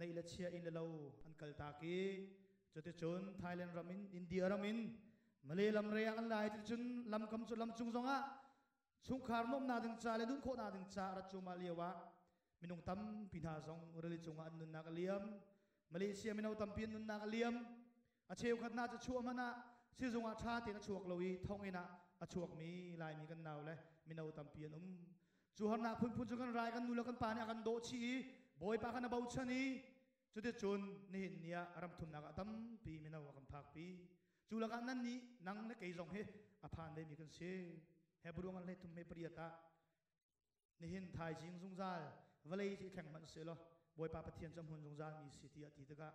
Neih le chia inn le lo an kal tak i cuticun Thailand ram in India ram in Malay lam re ah an lai. Cuticun lamkam cu lamcung zongah chungkhar nuamhnak ding ca le nun khawhnak ding ca rat cuahmah lio ah minung tampi hna zong rili cungah an nunnak a liam. Malaysia mino tampi an nunnak a liam. A cheukhat hna cu chuah hmanh ah sizung ah ṭha tein a chuak lo i thonginn ah a chuakmi Laimi kan nau le mino tampi an um. Cu harnak phunphun cu kan rai, kan nu le kan pa nih a kan dawh chih i Bawipa kan a bochan i cuticun nihin ni ah ramthumnak ah tampi mino a kan phakpi. Cu lakah nan nih nang le kei zong hi a phan vemi kan si. Hebrew ngan hlei thum he pariat ah nihin, thaizing, zungzal vawlei cu i thleng hmanh sehlaw Bawipa Pathian cu a hmun zungzal mi si tiah ti tikah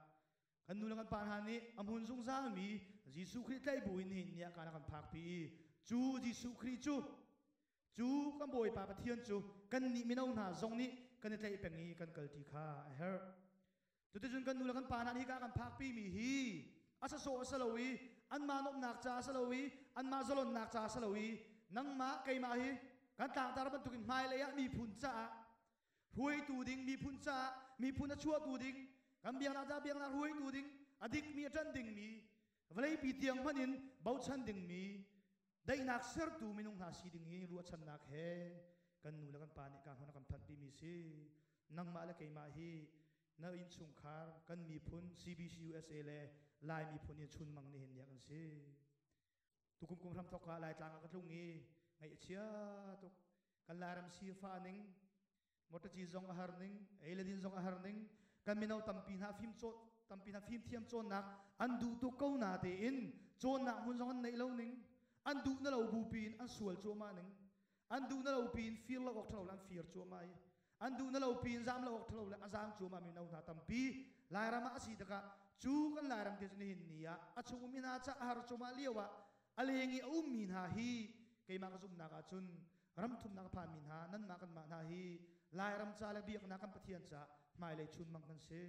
kan nu le kan pa hna nih a hmun zungzal mi Jesuh Khrih tlaih bu in nihin ni ah kan a kan phakpi i cu Jesuh Khrih cu, cu kan Bawipa Pathian cu kan nih mino hna zong nih kan i tlaih peng i kan kalṭi kha a herh. Cuticun kan nu le kan pa hna nih hika kan phakpi mi hi a sasawh a si lo i anmah nuamhnak ca a si lo i anmah zalonnak ca a si lo i nangmah keimah hi kan tlangtar bantukin hmailei ah miphun caah hruaitu ding, miphun caah miphun a chuahtu ding, kan biaknak caah biaknak hruaitu ding, a dikmi a ṭanh dingmi, vawleipi tiang hmanh in bochan dingmi, daihnak sertu minung hna si ding hi ruahchannak he kan nu le kan pa nih ka hmun a kan phanhpi mi si. Nangmah le keimah hi na innchungkhar, kan miphun CBC USA le Lai miphun in chunmang nihin ni ah kan si. Tukum kum hram thok ah Laitlang ah ka tlung i ngaih a chia tuk. Kan Lairam sifa ning, motor ci zong a har ning, ei le din zong a har ning, kan mino tampi hna fim cawn tampi hna fimthiam cawnnak an duh tuk ko na tein cawnnak hmun zong an neih lo ning, an duh na lo bupi in an sual cuahmah ning, an duh na lo pi in fir lo awk ṭhalo le an fir cuahmah i an duh na lo pi in zam lo awk ṭhalo le a zam cuahmah mi mino hna tampi Lairam ah a si tikah cu kan Lairam te cu nihin ni ah a chung ummi hna ca a har cuahmah lio ah a leng i a ummi hna hi keimah ka zumhnak ahcun ramthumnak a phanmi hna nanmah kanmah hna hi Lairam ca le biaknak kan Pathian ca hmailei chunmang kan si.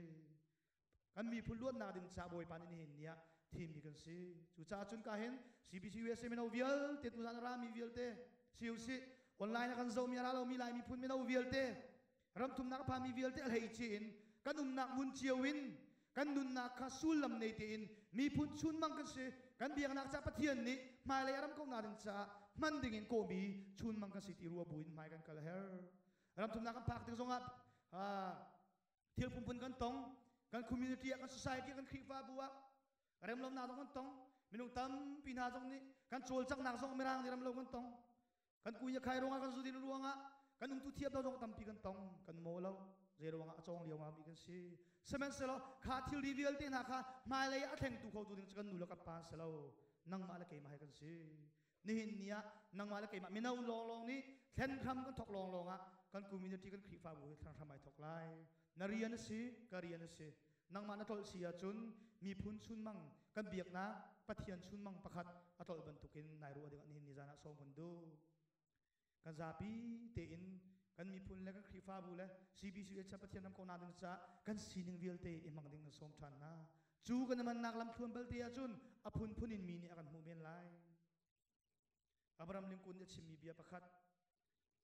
Kan miphun luatnak ding ca Bawipa nih nihin ni ah thimmi kan si. Cucaah cun ka hin CBC USA mino vialte, tuzan a rami vialte si usih, online a kan zohmi, a ra lomi Lai miphun mino vialte, ramthumnak a phanmi vialte, a hleice in kan umnak hmun cio in kan nunnak kha sullam nei tein miphun chunmang kan si. Kan biaknak ca Pathian nih hmailei a ram ko na ding caah hman ding in kawhmi chunmang kan si ti rua buin hmai kan kal a herh. Ramthumnak kan phak tik zongah thil phunphun kan tong. Kan community ah, kan society, kan Khrihfabu ah remlonak zong kan tong. Minung tampi hna zong nih kan cawlcanghnak zong Mirang nih remlo kan tong. Kan kuya khai ruangah, kan zudin ruangah, kan umtu thiam lo zong tampi kan tong. Kan mo lo, zei ruangah a cawng lio mi kan si. Sihmanhsehlaw kha thilri vialte hna kha hmailei a thlengtu khotu ding cu kan nu le kan pa si lo, nangmah le keimah he kan si. Nihin ni ah nangmah le keimah mino lawnglawng nih thlen hram kan thok lawnglawng ah kan community, kan Khrihfabu hi thlen hram ai thok lai. Na rian a si, ka rian a si. Nangmah na tlolh si ahcun miphun chunmang, kan biaknak Pathian chunmang pakhat a tlolh bantukin nai ruah ding ah nihin ni zan ah sawm kan duh. Kan zapi tein kan miphun le kan Khrihfabu le CBC le Pathian ram ko na ding caah kan sining vialte i hmang ding na sawm ṭhan hna. Cu kan amannak lamthluan balte ahcun a phunphun in mi nih a kan hmuh men lai. Abraham Lincoln nih a chimmi bia pakhat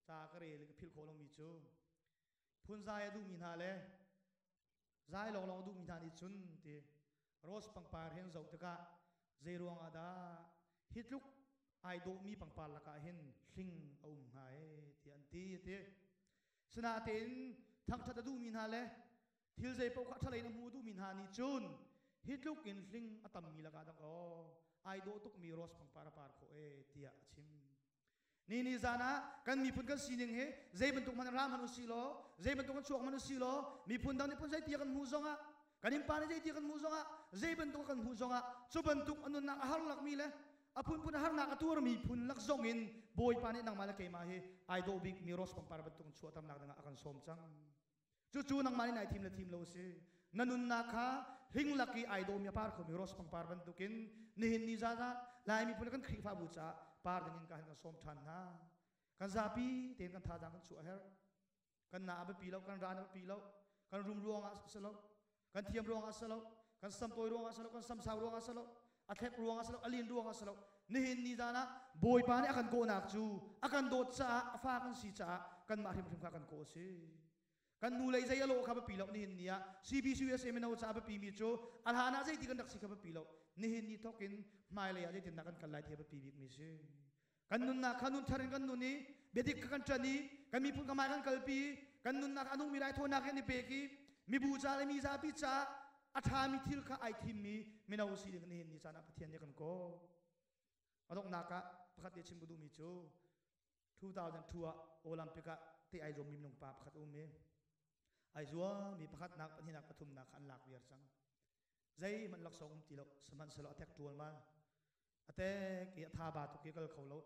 ca ka rel i ka philh khawh lomi cu, phunzai a duhmi hna le zai lawnglawng a duhmi hna nih cun ti rose pangpar hin zoh tikah zei ruang ah dah hi tluk ai dawhmi pangpar lakah hin hling a um hnga e ti an ti a ti. Sinain thangṭhat a duhmi hna le thil zei paoh kha ṭhalei in a hmu duhmi hna nih cun hi tluk in hling a tammi lakah dak aw ai dawh tukmi rose pangpar a par khawh e tiah a chim. Ni ni zan ah kan miphun kan sining hi zei bantuk hmanh ram hmanh usih law, zei bantuk kan chuak hmanh usih law, miphun dang nih phun zei ti kan hmuh zongah, kan innpa nih zei ti kan hmuh zongah, zei bantuk kan hmuh zongah, cu bantuk a nunnak a har lakmi le a phunphun a harnak a tuarmi phun lak zong in Bawipa nih nangmah le keimah hi ai dawh bik mi rose pangpar bantuk in chuahternak dingah a kan sawm cang. Cucu nangmah nih nai thim le thim lo a si. Na nunnak kha hling lak i ai dawmi a par khomi rose pangpar bantukin nihin ni zan ah Lai miphun kan Khrihfabu caah par dingin ka han kan sawm ṭhan hna. Kan zapi tein kan thazaang kan chuah a herh. Kan na a biapi lo, kan ran a biapi lo, kan rum ruangah a si lo, kan thiam ruangah a si lo, kan samtawi ruangah a si lo, kan samsau ruangah a si lo, a thlek ruangah a si lo, a lin ruangah a si lo. Nihin ni zan ah Bawipa nih a kan kawhnak cu a kan dawt caah, a fa kan si caah kanmah hrimhrim kha kan kawh a si. Kan nu lei zei a lawh kha biapi lo. Nihin ni ah CBCUSA mino ca biapi mi cu a hlan ah zeiti kan rak si kha biapi lo. Nihin ni thawk in hmailei ah zeitindah kan kal lai ti a biapi bik mi si. Kan nunnak kha nun thar in kan nun i biadik kha kan ṭan i kan miphun ka hmai kan kalpi, kan nunnak a nungmi raithawinak in i pek i mibu ca le mi zapi caah a ṭhami thil kha ai thimmi mino si ding nihin ni caan ah Pathian nih kan kawl. A donghnak ah pakhat te chim ka duhmi cu 2002 ah Olympic ah te ai zuammi minung pa pakhat um i ai zuammi pakhatnak, pahnihnak, pathumnak kha an lak viar cang. Zeihmanh laksawng um ti lo, sihmanhsehlaw a tek ṭual ma a tek i a tha ba tuk i kal kho lo.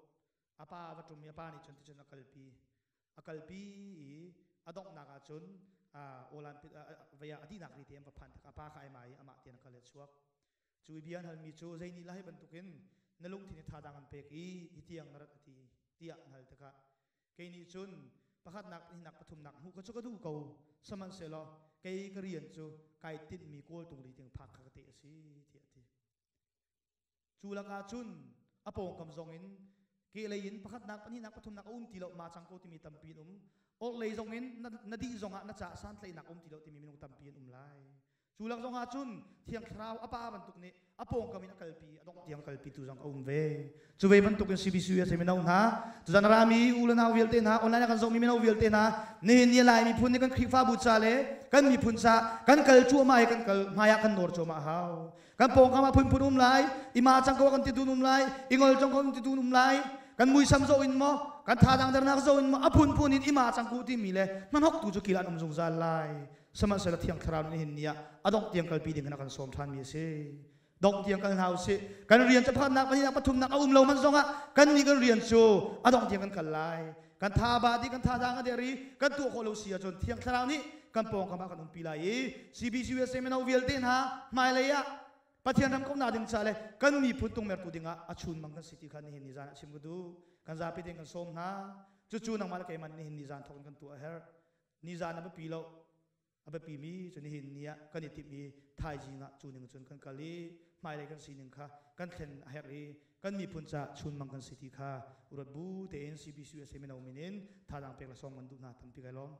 A pa va ṭum i a pa nih cun ticun a kalpi, a kalpi i a donghnak ah cun Olympic vei ah a dihnak ri te an va phan tik a pa kha ai ma i amah tian a kal i a chuak. Cu i bia an halmi cu, zei nih lah hi bantukin na lungthin i thadang an pek i hi tiang na rat a ti tiah an hal tikah, kei nih cun pakhatnak, pahnihnak, pathumnak hmuh ka cu ka duh ko, sihmanhsehlaw kei ka rian cu kai tinhmi kawltung ri tiang phak kha ka teh a si tiah a ti. Cu lakah cun a pawngkam zong in kehlei in pakhatnak, pahnihnak, pathumnak a um ti lo ma cang ko timi tampi an um. Orhlei zong in na dih zongah na caah santlaihnak um ti lo timi minung tampi an um lai. Cu lak zongah cun Thiang Thlarau a pa bantuk nih a pawngkam in a kalpi, a dongh tiang kalpi tu zong a um ve. Cu ve bantuk in CBCUSA mino hna, tuzan a rami u le nau vialte hna, online ah kan zohmi mino vialte hna, nihin ni Lai miphun nih kan Khrihfabu ca le kan miphun ca kan kal cuahmah i kan kal hmai ah kan nawr cuahmah a hau. Kan pawngkam ah phunphun um lai, ima cang ko kan ti dun um lai, ingol cang ko kan ti dun um lai, kan muisam zoh in maw, kan thadang dernak zoh in maw, a phunphun in ima cang ku timi le hmanhok tu cu kil an um zungzal lai. Sihmanhsehlaw Thiang Thlarau nih nihin ni ah a dongh tiang kalpi ding in a kan sawm ṭhanmi a si. Dongh tiang kal hna usih. Kan rian cu pakhatnak, pahnihnak, pathumnak a um lo hmanh zongah kan nih kan rian cu a dongh tiang kan kal lai. Kan tha ba dih, kan thazaang a der i kan tuah khawh lo si ahcun Thiang Thlarau nih kan pawngkam ah kan umpi lai i CBCUSA mino vialte hna hmailei ah Pathian ram kauhnak ding ca le kan miphun tungmertu dingah a chunmang kan si ti kha nihin ni zan ah chim ka duh. Kan zapi tein kan sawm hna. Cucu nangmah le keimah nihin ni zan thawk in kan tuah a herh. Nizan a biapi lo. A biapi mi cu nihin ni ah kan i timh i thaizing ah cu ning cun kan kal i hmailei kan sining kha kan thlen a herh i kan miphun caah chunmang kan si ti kha ruat bu tein CBCUSA mino min in thazaang pek le sawm kan duh hna. Tampi kai lawm.